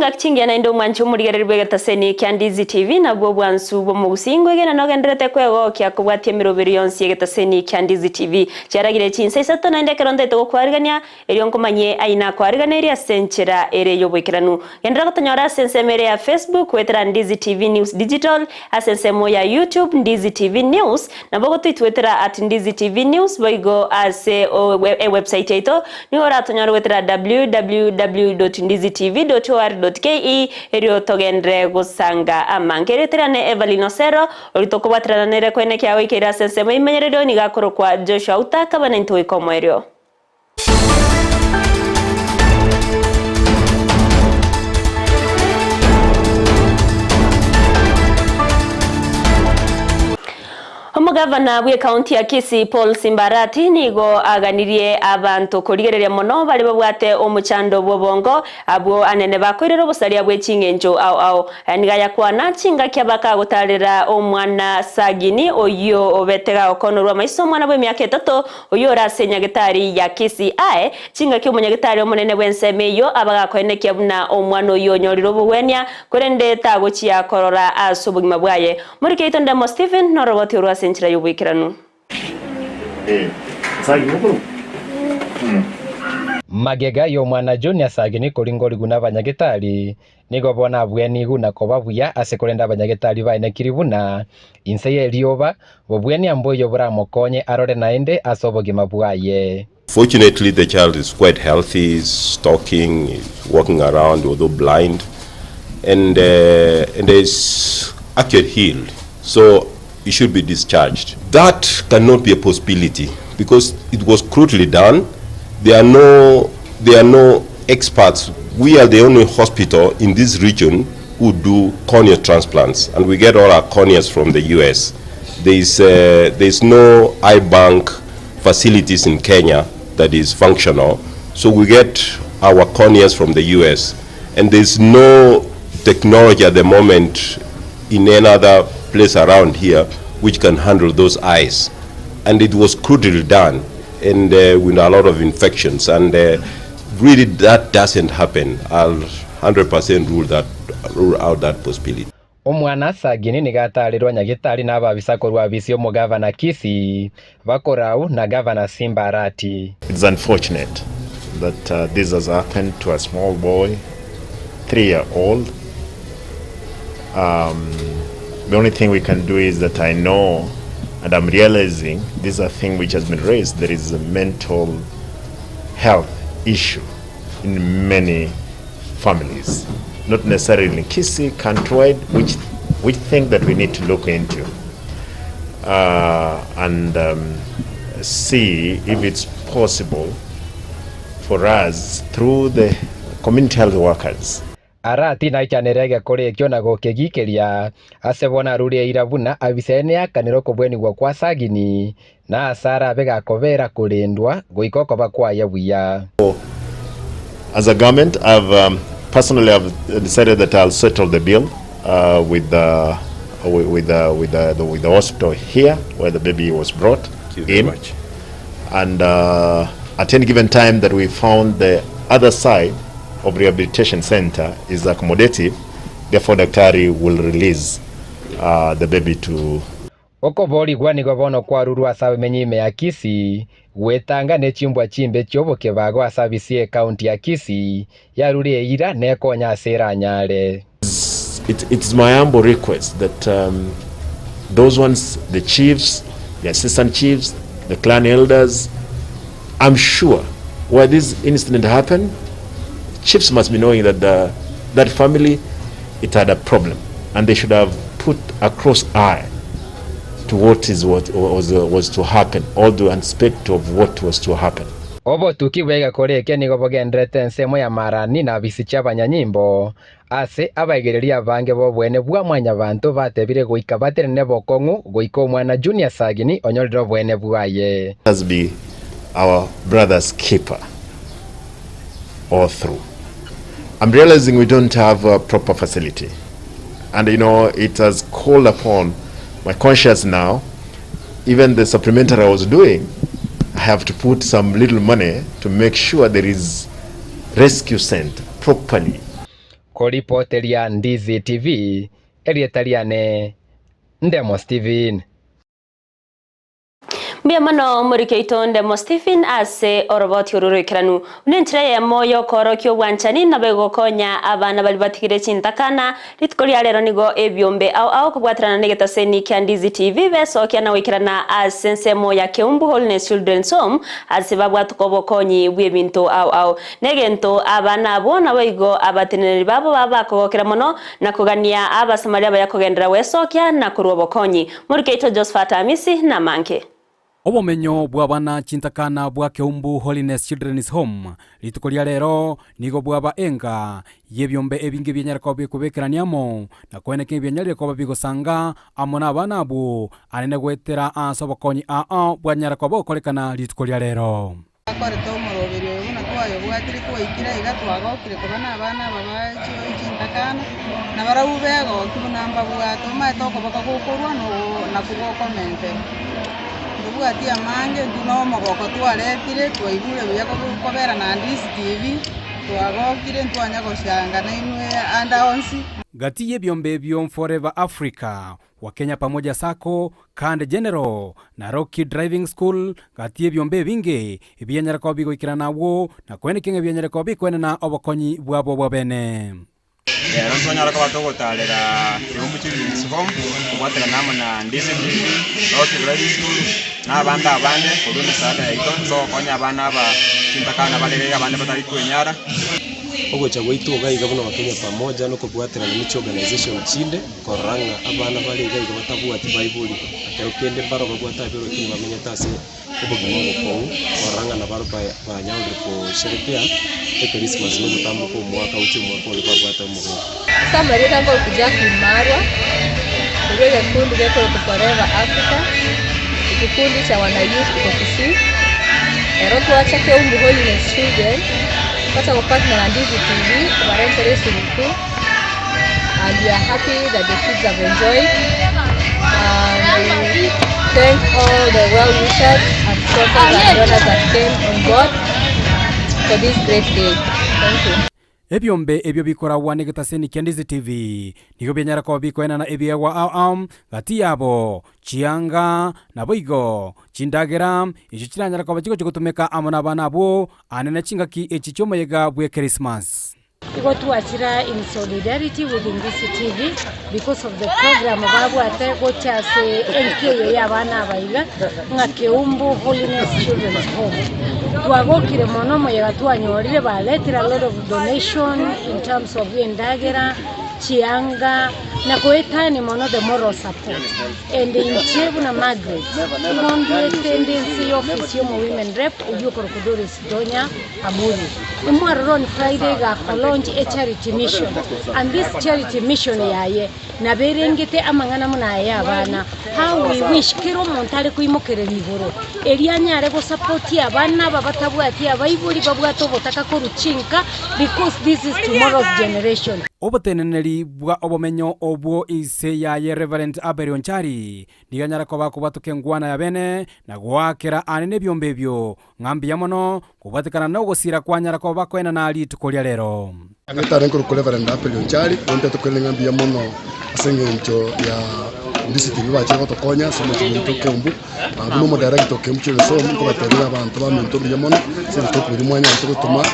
Chingaki chingiya naende omwanche omorigereria bw'egetaseni kia Ndizi TV nabwo obwansu bw'omogusii ngoegena nogendererete kwegokia kobwatia emeroberi yonsi y'egetaseni kia Ndizi TV. Chiaragire chinsa isato naende ekero ntaete gokwarigania erio nkomanyie aye nakwariganeirie ase enchera ere y'oboikeranu. Genderera gotonyora ase ensemo ere ya Facebook goetera Ndizi TV News Digital, ase ensemo ya YouTube Ndizi TV News, Nabo gotoitwetera at Ndizi TV News boigo ase ewebsite yaito nigo oratonyore goetera www.ndizitv.or.ke erio togenderere gosanga amange. Erieta riane Evelyn Osero, oria tokobwaterana nere koenekia goikeire ase ensemo y'ebimenyererio nigo akorokwa Joshua Utaka bana intwe goika omoerio. Omogavana bw'ekaunti ya Kisii Paul Simbarati nigo aganirie abanto korigereria mono baria babwate omochando bw'obongo abwo anene bakoirera obosaria bwe ching'encho ao ao. Aya nigo ayakwana chingaki abakagotarera omwana Sagini oyio obete gagokonorwa amaiso omwana bw'emiaka etato Oyio ore ase enyagetari ya Kisii ae chingaki omonyagetari omonene bw'ensemo eyio abagakoenekia buna omwana oyio onyorire obogwenia, korende tagochia korora ase obogima bwaye. Morike oito Ndemo Stephen noroboti orwo ase enchera y'oboikeranu. Magega y'omwana Junior Sagini koringorigwa n'abanyagetari, Nigo bono abweniigwe na koba buya ase korende abanyagetari baenekiri buna inse y'erioba, bobwenia mboiyo boramokonye arore naende ase obogima bwaye. Fortunately the child is quite healthy, is talking, is walking around although blind and and is actually healed so he should be discharged. That cannot be a possibility because it was crudely done, there are no there are no experts, we are the only hospital in this region who do cornea transplants and we get all our corneas from the US. There is, uh, there is no eye bank facilities in Kenya that is functional, so we get our corneas from the US and there is no technology at the moment in any other place around here which can handle those eyes and it was crudely done and uh, with a lot of infections and uh, really that doesn't happen I'll 100% rule that rule out that possibility Omwana Sagini nigo ataarerwa Nyagetari na ababisa korwa abisi y'omogavana Kisii, Bakorau na gavana Simba Arati. It's unfortunate that uh, this has happened to a small boy, 3 year old. Um, the only thing we can do is that I know and I'm realizing this is a thing which has been raised. There is a mental health issue in many families, not necessarily in Kisii, countrywide, which we think that we need to look into uh, and um, see if it's possible for us through the community health workers Arati naichanere egekoro ekio na gokegikeria ase bono arure eira buna Abisai neakanire okobwenigwa kwa Sagini, na ase arabe gakobera korendwa goika okoba kwaye buya. As a government, I've um, personally I've decided that I'll settle the bill uh, with the with the, with the, the, with the hospital here where the baby was brought Thank you very in. much. And uh, at any given time that we found the other side of rehabilitation center is accommodative, therefore Daktari will release uh, the baby to Okoboorigwa nigo bono kwarurwe ase abamenyi ime ya Kisii, gwetanga ne chimbwa chimbe chi'obokebago ase abisi y'ecounty ya Kisii yarure eira nekonya ase eranyare. It, it's my humble request that um, those ones, the chiefs, the assistant chiefs, the clan elders, I'm sure where this incident happened, chiefs must be knowing that the, that family, it had a problem and they should have put a cross eye to what is what was, was to happen or to anticipate of what was to happen. Obotuki bw'egekora eke nigo bogendererete ensemo ya Marani na abisi chi'abanyanyimbo, ase abaigereria abange b'obwene bwa Mwanyabanto batebire goika batenene bokong'u goika omwana Junior Sagini onyorire obwene bwaye. Let us be our brother's keeper all through. I'm realizing we don't have a proper facility. And you know, it has called upon my conscience now. Even the supplementary I was doing, I have to put some little money to make sure there is rescue center properly. Koripoteria Ndizi TV, erieta riane Ndemo Stephen. Mbuya mono omoriki oito Ndemo Stephen ase oroboti oru roikeranu. Buna enchera eyemo y'okoorokia obwanchani nabo egokonya abana baria batigire chintakana. Rituko ria rero nigo ebiombe ao ao kobwaterana negetaseni kia Ndizi TV besokia na goikerana ase ensemo ya Keumbu Holiness Children's Home ase babwatuka obokonyi bw'ebinto ao ao. Negento abana abwo naboigo abateneneri babo baba bakogokera mono na kogania Abasamaria abaya kogenderera gwesokia na korua obokonyi. Moriki oito Josephat Amisi namange. Obomenyo bw'abana chintakana bwa Keumbu Holiness Children's Home rituko ria rero nigo bwaba enga y'ebiombe ebinge bianyare koba bikobekerania amo na koeneka ebianyarire koba bigosanga amo nabana abwo anene goetera ase obokonyi ao bwanyara koba bogokorekana rituko ria rero. Twakorete omoroberio oyo buna twayobwatire twaikire aiga twagokire koba nabana aba ba chintakana, na barabwo begoki buna mbabwate, omanyete okoboko gokorwa nakwo gokomentera. Ntobwati amange intwe na omogoko twaretire twaigure buya kobera na Ndizi TV, twagokire ntwanya gochanga nainwe ande onsi. Gati y'ebiombe ebio Forever Africa, Wakenya Pamoja Sacco, Kand General, na Rocky Driving School, gati y'ebiombe ebinge ebianyare koba bigoikerana agwo, na koenekia ng'a ebianyare koba bikoenena obokonyi bwabo bwa bene. Rero ntwanyara koba togotarera Keumbu Children's Home kobwaterana amo na Ndizi TV, Rocky Driving School, na abande abange korwa emesaada yaito togokonya abana aba chintakana bare iga abande batari kwenyara. Ogocha gwaito iga iga buna Wakenya Pamoja nokobwaterana ne chiorganisation chinde. Korora ng'a abana bare iga iga batabwati baibori, ekero kende mbaro babwate abere lakini bamenyete ase obogima obokong'u, korora ng'a nabaro banyaorire kosherekea echristmas na ogotamboka omwaka gochia omwaka onde babwate omogoko. Ase amarieta nkorokwa Jacqueline Marwa, korwa egekundi gekorokwa Forever Africa, ekekundi cha wana youth iko Kisii. Ero twacha Keumbu Holiness Children, twacha gopartner na Ndizi TV kobarentera esugukuu. and we are happy that the kids have enjoyed and we thank all the well wishers and sponsors and donors that came on board for this great day. Thank you. Ebiombe ebio bikoragwa negetaseni kia Ndizi TV nigo bianyara koba bikoenana ebiegwa ao ao gati yabo, chianga, naboigo chindagera, echio chiranyare koba chigochia gotumeka amo nabana abwo anene chingaki echi chiomoyega bwe Christmas. Igo twachira in solidarity with Ndizi TV because of the program babwate gocha ase enka eye ya abana aba iga ng'a Keumbu Holiness Children's Home. Twagokire mono omoyega twanyorire baretire a lot of donation in terms of endagera, chianga na koetania mono the moral support. And inche buna Margaret igo nduete inde inse ya office ya omo women rep oyio okorokwa Doris Donya Amuri. Imwarora on Friday gako launch a charity mission and this charity mission yaye nabo erengete amang'ana buna aya ya abana. How we wish kera omonto are koimokereria igoro erio anyare go support abana aba batabwati abaibori babwate obotaka korwa chinka because this is tomorrow's generation. Oboteneneri bwa obomenyo obwo ise yaye Reverend Abel Onchari nigo anyare koba akobwatoka engwana ya bene na goakera aane nebiombe ebio Ng'a mbuya mono kobwatekana nogosira kwanyara koba koenana rituko ria rero. Ngetare nkorokwa Reverend Abel Onchari, gontete koirana ng'a mbuya mono ase eng'encho ya Ndizi TV bachire gotokonya ase omochie oito o Keumbu. Buna omodirector o Keumbu Children's Home nkobatebia ng'a abanto baminto mbuya mono ase ebitoki biria mwanyarete gotoma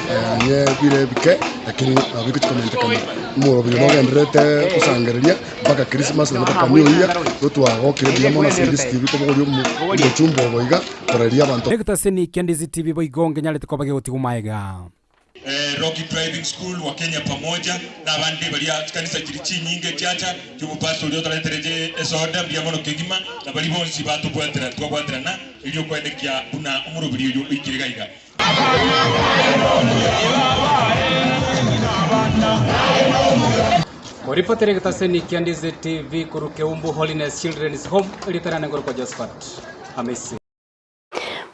onye bire ebike lakini nabo bigochia komentekana. Omorobio nogendererete gosangereria mpaka Christmas naende mpaka New Year, igo twagokire mbuya mono ase Ndizi TV kobogoria omochumba obo iga. Koreria abanto. Egetaseni kia Ndizi TV boigo nkenyarete koba gegotigwa magega. Rocky Driving School, Wakenya Pamoja, na abande baria chikanisa chiri chinyinge chiacha chi'omopastor oria otoretereche esoda mbuya mono kegima, na baria bonsi batobwatera twabwaterana erio koenekia buna omoroberi oyo oikire gaiga. Koripotera egetaseni kia Ndizi TV korwa Keumbu Holiness Children's Home, erieta riane nkorokwa Josephat Hamisi.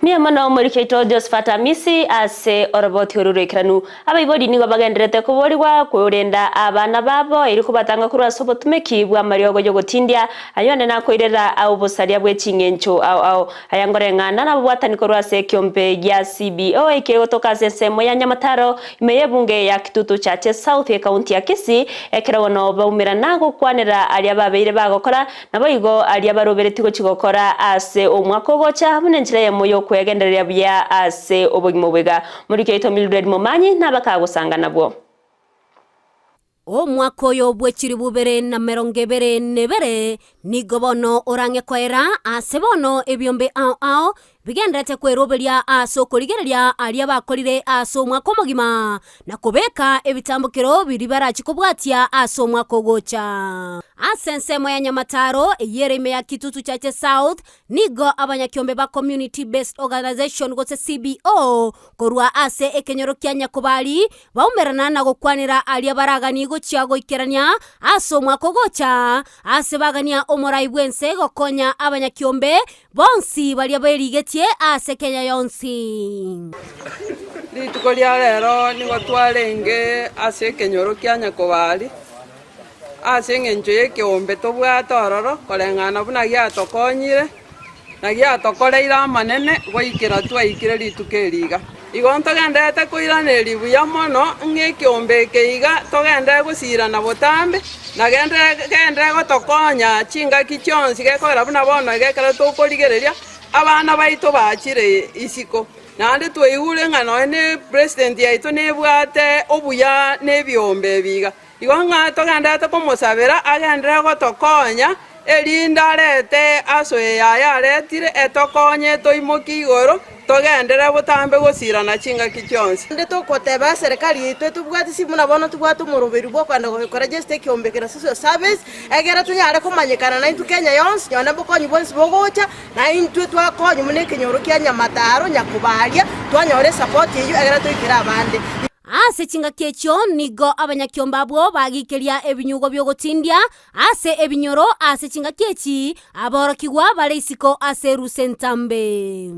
Mbuya mono omoriki oito Josephat Amisi ase oroboti oru roikeranu. Abaibori nigo bagendererete koborigwa korenda abana babo erio kobatanga korwa ase obotumeki bw'amariogo y'ogotindia, ayio onde nakoirera obosaria bwe ching'encho ao ao. Aya ngoreng'ana nabobwatani korwa ase ekiombe gia CBO ekegotoka ase ensemo ya Nyamataro ime y'ebunge ya Kitutu Chache South ekaunti ya Kisii, ekero bono baumerana gokwanera aria babeire bagokora Naboigo aria baroberetie gochia gokora ase omwaka ogocha, buna enchera eyemo y'okwegendereria buya ase obogima obo iga. Omoriki oito Mildred Momanyi nabakagosanga nabwo. Omwaka oyo bwe chilifu bibere na merongo ebere na ebere nigo bono orang'e koera ase bono ebiombe ao ao bigendererete kweroberia ase okorigereria aria bakorire ase omwaka omogima, na kobeka ebitambokero biria barachie kobwatia ase omwaka ogocha. Ase ensemo ya Nyamataro, eyio ere ime ya Kitutu Chache South, nigo abanyakiombe ba Community Based Organisation gose CBO korwa ase ekenyoro kia Nyakobari baumerana na gokwanera aria baraganie gochia goikerania ase omwaka ogocha, ase bagania omorai bw'ense gokonya abanyakiombe Bonsi baria berigetie ase Kenya yonsi. Rituko ria rero nigo twarenge ase ekenyoro kia Nyakobari, ase engencho y'ekeombe tobwate ororo koreng'ana buna giatokonyire, na giatokoreire amanene goikera twaikire rituko eri iga. Igo ntogendererete koiraneria buya mono ng'a ekeombe eke iga togenderere gosirana botambe, na genderere gotokonya chingaki chionsi gekogera buna bono iga ekero tokorigereria abana baito bachire isiko. Naende twaigure ng'a nonya ne president yaito nebwate obuya na ebiombe ebi iga. Igo ng'a togendererete komosabera agenderere gotokonya, erinde arete asoe yaye aretire, etokonye toimokie igoro, togenderere botambe gosirana chingaki chionsi. Naende togoteba eserekari yaito etobwate ase buna bono tobwate omoroberi bw'okogenda koregister ekiombe kera social service, egere tonyare komanyekana naintwe Kenya yonsi, nonye bokonyi bwonsi bogocha, naintwe twakonywa buna ekenyoro kia Nyamataro, Nyakobaria, twanyora esapoti eyio egere toikere abande. Ase chingaki echio nigo abanyakiombe abwo bagikeria ebinyugo bi'ogotindia ase ebinyoro ase chingaki echi aborokigwa bare isiko ase erusa entambe.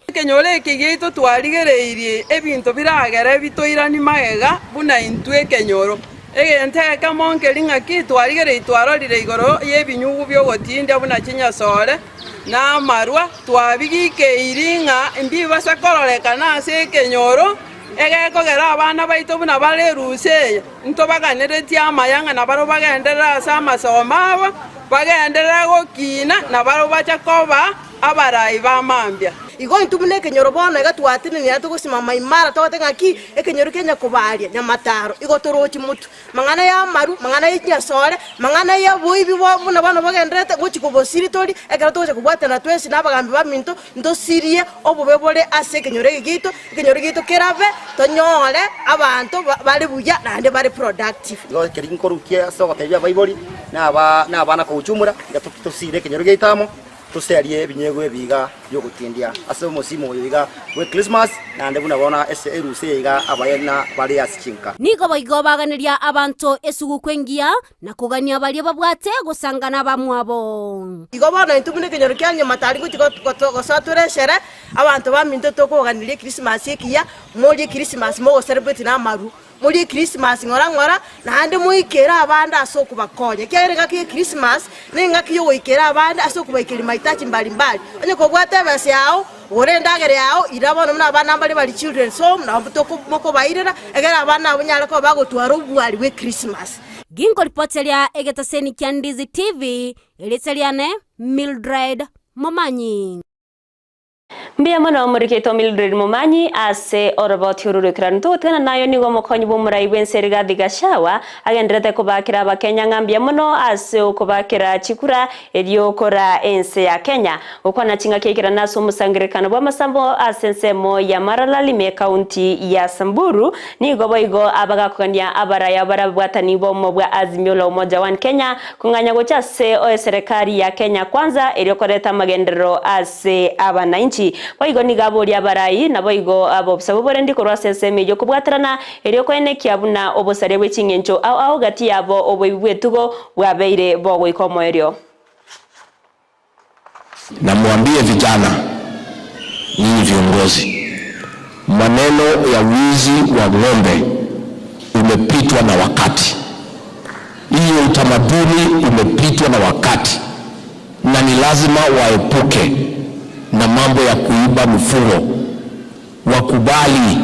Ekenyoro eke giaito twarigereirie ebinto biragere bitoiranie magega buna intwe ekenyoro. Egento ekemo nkeri ng'aki twarigereirie twarorire igoro y'ebinyugu bi'ogotindia buna chinyasore na amarwa, twabigikeiri ng'a mbibase kororekana ase ekenyoro. Egekogera abana baito buna bare erusa eye, ntobaganeretie amaya ng'a nabarabwo bagenderere ase amasomo abo, bagenderere gokiina, nabarabwo bache koba abarai ba mambia. Igo intwe buna ekenyoro bono iga twatenenire togosimama imara togote ng'aki ekenyoro kia Nyakobaria, Nyamataro, igo torochi motwe. Mang'ana y'amaru, mang'ana ye chinyasore, mang'ana y'oboibi buna bono bogendererete gochia kobosiria tori, ekero togocha kobwatana twensi na abagambi baminto, ntosirie obobe bore ase ekenyoro eke giaito, ekenyoro giaito kerabe, tonyore abanto bare buya naende bare productive. Igo keria nkorukia ase ogotebia abaibori na aba na abana kogochumura, iga tosire ekenyoro giaito amo, Toserie ebinyegwa ebi iga bi'ogotindia ase omosimo oyo iga bwe Krismasi, naende buna bono ase erusa eye iga abayena bare ase chinka. Nigo boigo baganeria abanto esuguku engiya, na kogania baria babwate gosangana abamwabo. Igo bono intwe buna ekenyoro kia nyuma tari gochia gosoa tore eshere, abanto baminto tokoganeria Ekrisimasi ekiya, morie Ekrisimasi mogo celebrate na amarwa. Morie Krismasi ng'ora ng'ora, naende moikere abande ase okobakonya, ekiagera engaki ye Krismasi nengaki y'ogoikera abande ase okobaikeria mahitaji mbari mbari. Onye kobwate ebesa yao, gora endagera yao, ira bono buna abana mbare bari children's home, nabo toko mokobairera, egere abana abwo banyare koba bagotwara obwari bwe Krismasi. Ginkoripoteria egetaseni kia Ndizi TV, erieta riane Mildred Momanyi. Mbuya mono omorikito Mildred Momanyi ase oroboti oru rw'ekeranu. Togotigana nayo nigo omokonyi bw'omorai bw'ense Rigathi Gachagua agendererete kobakera abakenya ng'a mbuya mono ase okobakera chikura erio koraa ense ya Kenya. Gokwana chingaki aikerana ase omosangererekano bw'amasambo ase ensemo ya Maralal ime ekaunti ya Samburu nigo boigo abagakogania abarai abwo barabwatani b'omo bwa Azimio la Umoja One Kenya Kong'anya gocha ase eserekari ya Kenya Kwanza erio koreta amagenderero ase abanainchi. Boigo nigo aboria abarai naboigo abobisa b'oborendi korwa ase ensemo eyio kobwaterana erio koenekia buna obosaria bwe ching'encho ao ao gati yabo oboibi bw'etugo bwabeire bogoika omoerio. Na mwambie vijana. Nyinyi viongozi, maneno ya wizi wa ng'ombe umepitwa na wakati. Hiyo utamaduni umepitwa na wakati, na ni lazima waepuke na mambo ya kuiba mifugo. Wakubali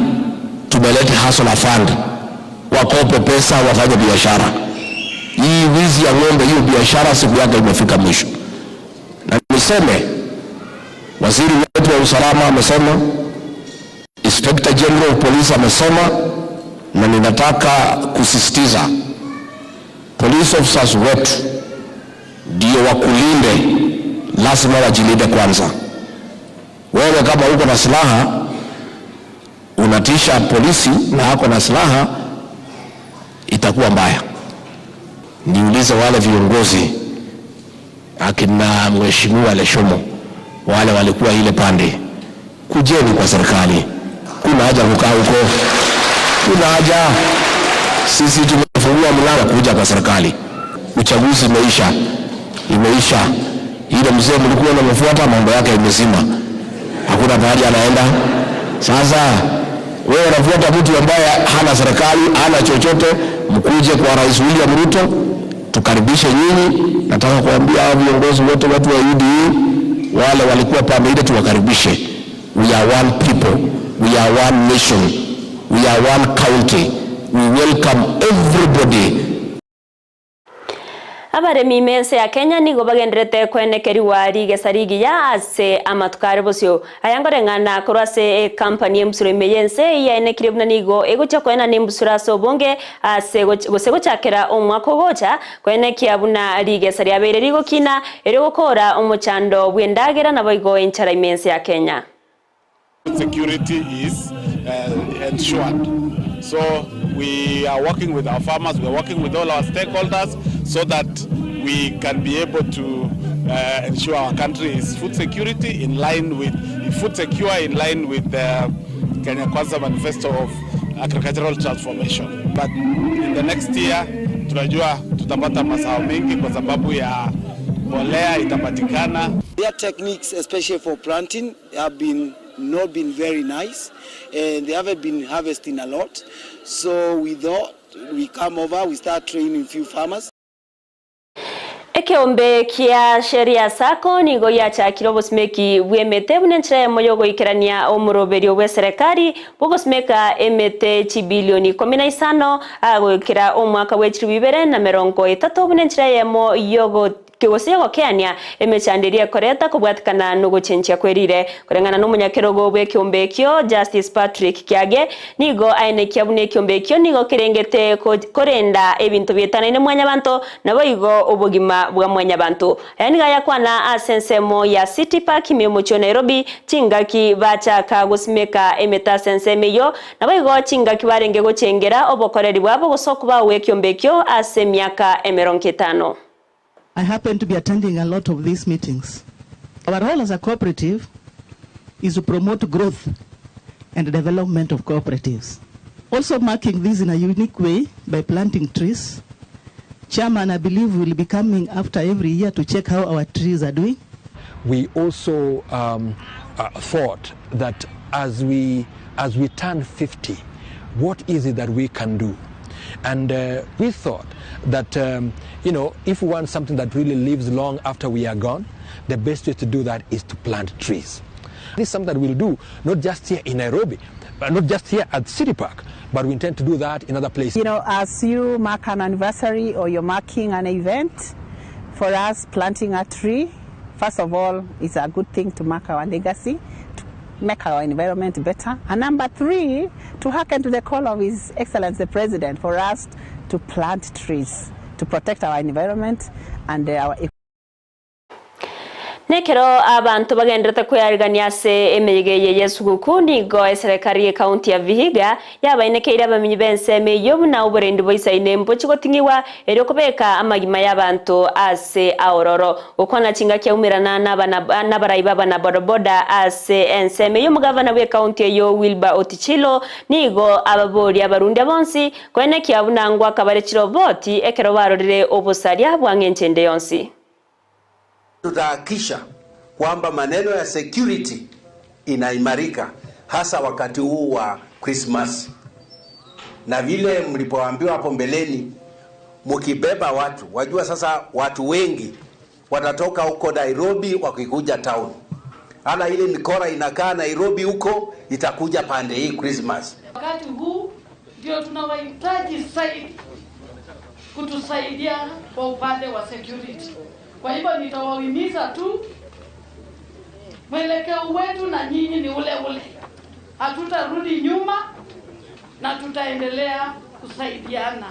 tumeleta Hustler Fund, wakope pesa wafanye biashara. Hii wizi ya ng'ombe, hiyo biashara siku yake imefika mwisho. Na niseme waziri wetu wa usalama amesema, Inspector General of Police amesema, na ninataka kusisitiza police officers wetu ndio wakulinde, lazima wajilinde kwanza. Wewe kama uko na silaha unatisha polisi na ako na silaha, itakuwa mbaya. Niulize wale viongozi akina Mheshimiwa Leshomo, wale walikuwa ile pande, kujeni kwa serikali. Kuna haja kukaa huko, kuna haja. Sisi tumefungua mlango kuja kwa serikali. Uchaguzi imeisha, imeisha. Ile mzee mlikuwa unamfuata, mambo yake imezima, hakuna pahali anaenda. Sasa wewe unafuata mtu ambaye hana serikali, hana chochote. Mkuje kwa Rais William Ruto, tukaribishe nyinyi. Nataka kuambia hao viongozi wote, watu wa UDA wale walikuwa pande ile, tuwakaribishe. We are one people, we are one nation, we are one county. We welcome everybody. Abaremi mense ya Kenya nigo bagenderete kwenekeriwa rigesa rigiya ase amatuko are bosio. Aya ngoreng'ana korwa ase ekampani embusuro ime yense yaenekire buna nigo egocha koenana embusuro ase obonge ase gose gochakera omwaka ogocha koenekia buna rigesa riabeire rigokina erigokora omochando bw'endagera nabo igo enchara ime ense ya Kenya. Security is ensured. So we are working with our farmers, we are working with all our stakeholders so that we can be able to ensure our country is food security in line with food secure in line with the Kenya Kwanza manifesto of agricultural transformation. But in the next year tunajua tutapata mazao mengi kwa sababu ya mbolea itapatikana. Their techniques, especially for planting, have been not been very nice, and they haven't been harvesting a lot. So we thought we come over, we start training few farmers. Ekeombe kia Sheria Sacco nigo yachakire obosimeki bwa emete buna enchera eyemo ya ogoikerania omoroberio bwa eserekari bogosimeka emete chibilioni 15 agoikera omwaka bwa 2030 buna enchera eyemo yogo gose yogokeania emechando eria ekoreta kobwatikana nogochenchia kwerire koreng'ana na omonyakerogo bwa ekeombe ekio Justice Patrick Kiage nigo aenekia buna ekeombe ekio nigo kerengete korenda ebinto bietanaine mwanyabanto nabo igo obogima bwa mwanyabanto. Aya nigo ayakwana ase ensemo ya City Park ime omochie o Nairobi chingaki bachaka gosimeka emete ase ensemo eyio nabo igo chingaki barenge gochengera obokoreri bwabo gose okobao ekeombe ekio ase emiaka emerongo etano. I happen to be attending a lot of these meetings. Our role as a cooperative is to promote growth and development of cooperatives. Also marking this in a unique way by planting trees. Chairman, I believe will be coming after every year to check how our trees are doing. We also thought that as we turn 50, what is it that we can do? And we thought that if we want something that really lives long after we are gone, the best way to do that is to plant trees. This is something that we'll do not just here in Nairobi, but not just here at City Park, but we intend to do that in other places. As you mark an anniversary or you're marking an event, for us planting a tree, first of all, it's a good thing to mark our legacy, to make our environment better. And number three, to hearken to the call of His Excellency the President for us to plant trees, to protect our environment and our Nekero abantu bagenderete kweyarigania ase emeyega eye ya esuguku nigo eserekari ye county ya Vihiga yabainekeire abamenyi b'ensemo eyio buna oborendi bwa mbochi goting'iwa erio kobeka amagima y'abanto ase aororo gokwana chingaki aumerana n'abarai b'abana bodaboda ase ensemo eyio omogavana bwa county eyo Wilbur Otichilo nigo ababori abarundi bonsi koenekia buna ngwakabare chiroboti ekero barorire obosaria bwa ng'enchende yonsi. Tutahakikisha kwamba maneno ya security inaimarika hasa wakati huu wa Krismasi, na vile mlipoambiwa hapo mbeleni, mkibeba watu, wajua sasa watu wengi watatoka huko Nairobi wakikuja town, hata ile mikora inakaa Nairobi huko itakuja pande hii Christmas. Wakati huu ndio tunawahitaji zaidi kutusaidia kwa upande wa security. Kwa hivyo nitawahimiza tu, mwelekeo wetu na nyinyi ni ule ule, hatutarudi nyuma na tutaendelea kusaidiana.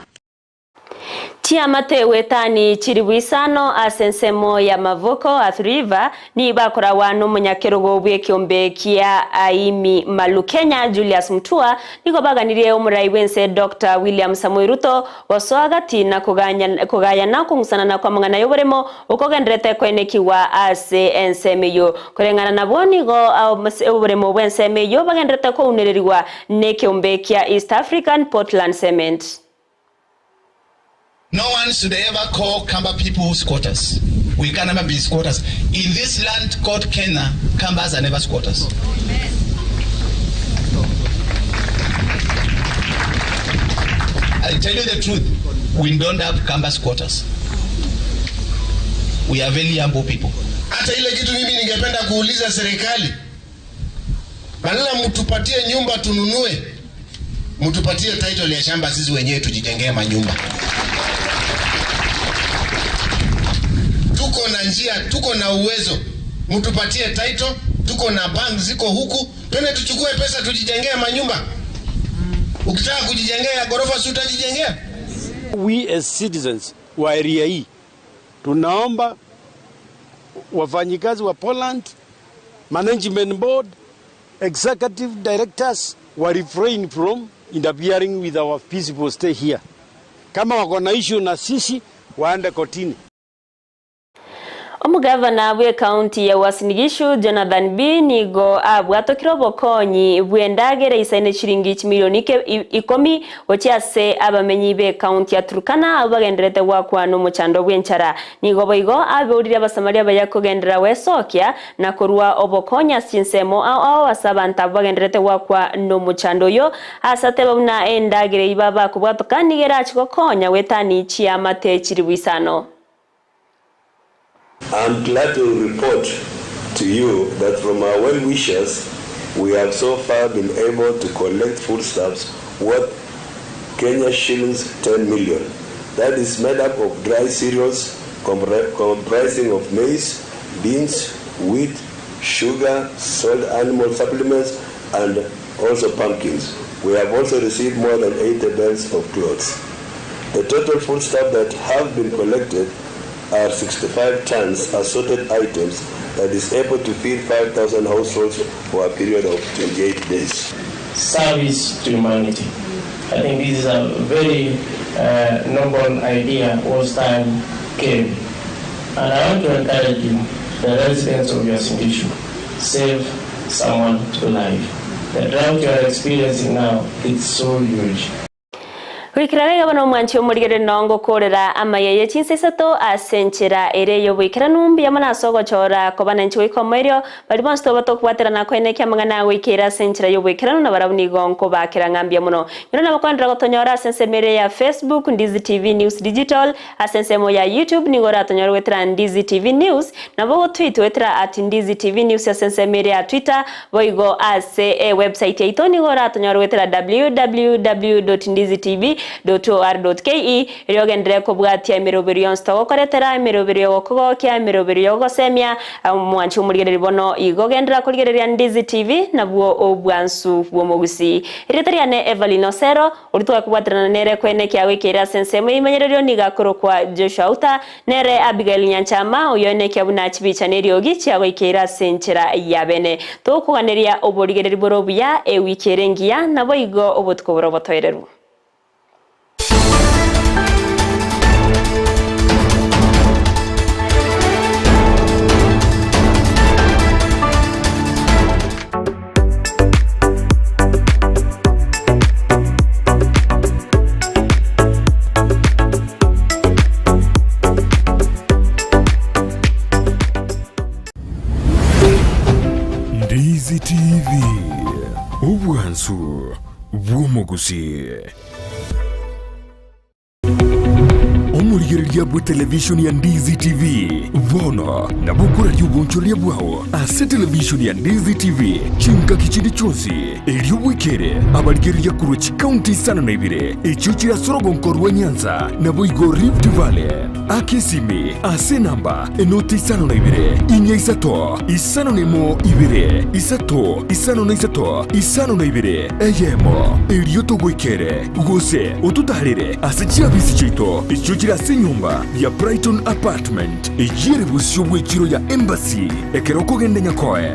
Chiamate wetani chiri bwisano ase ensemo ya Mavoko Athi River nibakorawa n'omonyakerogo bw'ekiombe kia Aimi Malukenya Julius Mutua nigo baganirie omorai bwense Dr. William Samoei Ruto gosoa gati na kogayana okong'usanana kwa amang'ana ya oboremo okogenderete koenekiwa ase ensemo eywo koreng'ana nabwo nigo oboremo bwa ensemo eywo bagenderete kounereriwa na ekiombe kia East African Portland Cement. No one should ever call Kamba people squatters. We can never be squatters. In this land called Kenya, Kambas are never squatters. I tell you the truth, we don't have Kamba squatters. We are very humble people. Hata ile kitu mimi ningependa kuuliza serikali, badala mtupatie nyumba tununue, mtupatie title ya shamba sisi wenyewe tujijengee manyumba. Tuko na njia, tuko na uwezo, mtupatie title, tuko na bank ziko huku, twende tuchukue pesa tujijengee manyumba. Ukitaka kujijengea ya ghorofa si utajijengea? We as citizens wa area hii tunaomba wafanyikazi wa Poland, management board, executive directors wa refrain from interfering with our peaceful stay here. Kama wako na issue na sisi waende kotini. Omugavana bwe county ya Uasin Gishu Jonathan B nigo abwatokire obokonyi bw'endagera isaine chiringi chimilioni ikomi gochia ase abamenyi be county ya Turkana abo bagenderete gwakwana omochando bw'enchara nigo boigo abeurire abasamaria baya kogendera wesokia na korwa obokonya ase chinsemo ao ao ase abanto abo bagenderete gwakwa n'omochando oyo ase ateba buna endagera iba bakobwatoka nigo erachi gokonya gwetani chiamate chiri bwisano. I'm glad to report to you that from our well-wishers, we have so far been able to collect foodstuffs worth Kenya shillings 10 million. That is made up of dry cereals comprising of maize, beans, wheat, sugar, salt, animal supplements, and also pumpkins. We have also received more than 80 bales of clothes. The total foodstuff that have been collected are 65 tons assorted items that is able to feed 5,000 households for a period of 28 days. Service to humanity. I think this is a very noble idea whose time came. And I want to encourage you, the residents of Uasin Gishu, save someone to life. The drought you are experiencing now, it's so huge. Goikera iga bono omwanchi omorigere nongo korera amayeye chinsa isato ase enchera ere yoboikeranu mbuya mono ase ogochora koba na inche goika omoerio bari bonsi toba tokobwaterana koenekia amang'ana goikera ase enchera yoboikeranu na barabwo nigo nkobakera ng'a mbuya mono. Nyora nabo kwenderera gotonyora ase ensemo ere ya Facebook Ndizi TV News Digital ase ensemo ya YouTube nigo oratonyore goetera Ndizi TV News nabo gotweet goetera at Ndizi TV News ase ensemo ere ya Twitter boigo ase ewebsite yaito nigo oratonyore goetera www dot ndizi tv dot or dot ke erio ogenderere kobwatia emeroberi yonsi togokoretera emeroberi yogokogokia emeroberi yogosemia omwanchi omorigereri bono igo genderera korigereria Ndizi TV nabwo obwansu bw'omogusi erieta riane Evelyn Osero oria twakobwaterana nere kwene kiagoikeire ase ensemo eimenyererio niga akorokwa Joshua Uta nere Abigail Nyanchama oyo ene kiabuna chibicha neriogi chiagoikeire ase enchera ya bene tokoganeria oborigereri bore obuya ewiki ere engiya nabo igo obotuko bore obotoereru. Ndizi TV. Obwansu bw'omogusii. Omorigereria bw'etelevishoni ya Ndizi TV bono nabo okoraria obonchoreria bwao ase televishoni ya Ndizi TV chingaki chinde chionsi, erio bwekere abarigereria korwa chikaunti isano na ibere echio chire ase orogonko rwa Nyanza naboigo Rift Valley. Aka esimi ase enamba enoti 52 4 5 1 2 3 53 52 eyemo, erio togoikere, gose ototaarere ase chiabisi chiaito echio chire ase enyomba ya Brighton Apartment, eyio ere bosio bw'echiro ya Embassy ekero okogenda Nyakoe.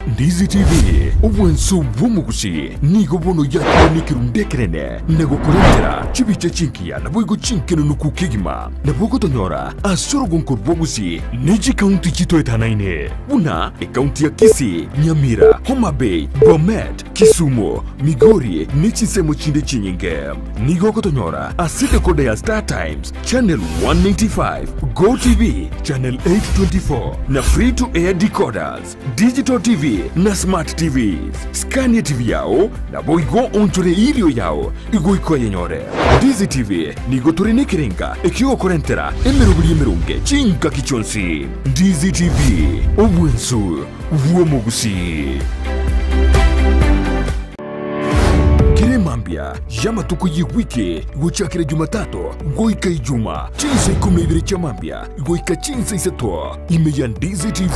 Ndizi TV, obwanso bw'omogusi, nigo bono yakire nekerundu ekenene na gokorentera chibicha chingiya naboigo chinkenenuku kegima. Nabo ogotonyora ase orogonko rw'obosie ne chikaunti chitoetanaine, buna ekaunti ya Kisii, Nyamira, Homa Bay, Bomet, Kisumu, Migori ne chinsemo chinde chinyinge. Nigo ogotonyora ase decoder ya Star Times, Channel 195, Go TV, Channel 824 na Free to Air decoders, Digital TV na Smart TVs. Skania TV yao naboigo onchore erio yao igoika oyenyore. Ndizi TV nigo tore nekerenga ekiogokorentera emeroberi emeronge chingaki chionsi. Ndizi TV, obwensu bw'omogusii. Kera emambia y'amatuko y'ewiki gochakera Jumatatu goika Ijuma, chinsa ikomi na ibere chia mambia goika chinsa isato, ime ya Ndizi TV.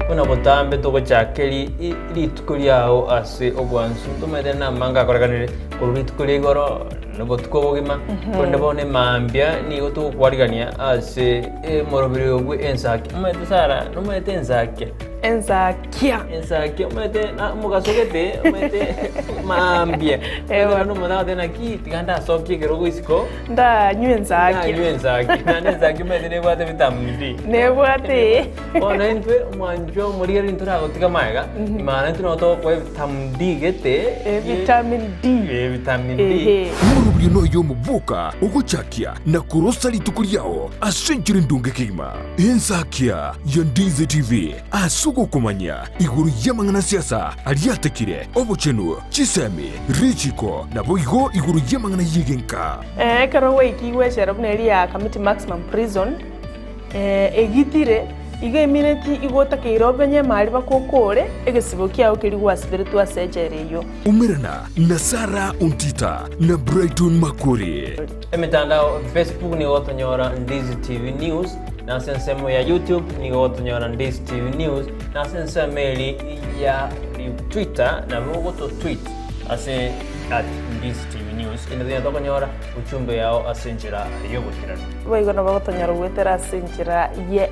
Buna botambe togochaka rituko riao ase obwansu, tomanyete namang'ana akorekanire korwa rituko ria igoro na obotuko obogima, korende bono emambia nigo togokwarigania ase omoroberi obwe ensaki. Omanyete Sarah, nomanyete ensakia? Ensakia. Ensakia, omanyete na omogaso gete, omanyete mambia. Omanyete omonto agoteba naki tiga ndasokie ekerogo isiko. Ndanywe ensakia. Ndanywe ensakia. Naende ensakia omanyete nebwate vitamin D. Nebwate. Bono intwe omwanchwa omorigereria ntoragotiga magega, maana intwe nabo togokoa evitamin D gete. Vitamin D. Vitamin D. Omorobio noyo omoboka ogochakia na korosa rituko riao ase enchera endonge kegima. Ensakia ya Ndizi TV ase ogokomanya igoro y'amang'ana siasa aria atekire, obochenu, chisemi, richiko, naboigo igoro y'amang'ana y'egenka. Ekero gwaikigwe echela buna eria ya Kamiti Maximum Prison, egitire, igo emineti igo otakeire obenye emari bakokore egesibo kiao keria gwasiberetwe ase echela eyio. Umerana na Sarah Ontita na Brighton Makori. Emetandao, Facebook nigo gotonyora Ndizi TV News, na ase ensemo ya YouTube nigo gotonyora Ndizi TV News, na ase ensemo eri ya Twitter nabo ogoto tweet ase at Ndizi TV News. Kende tonya tokonyora uchumbe yao ase enchera y'obotirani. Boigo nabo gotonyora goetera ase enchera ye.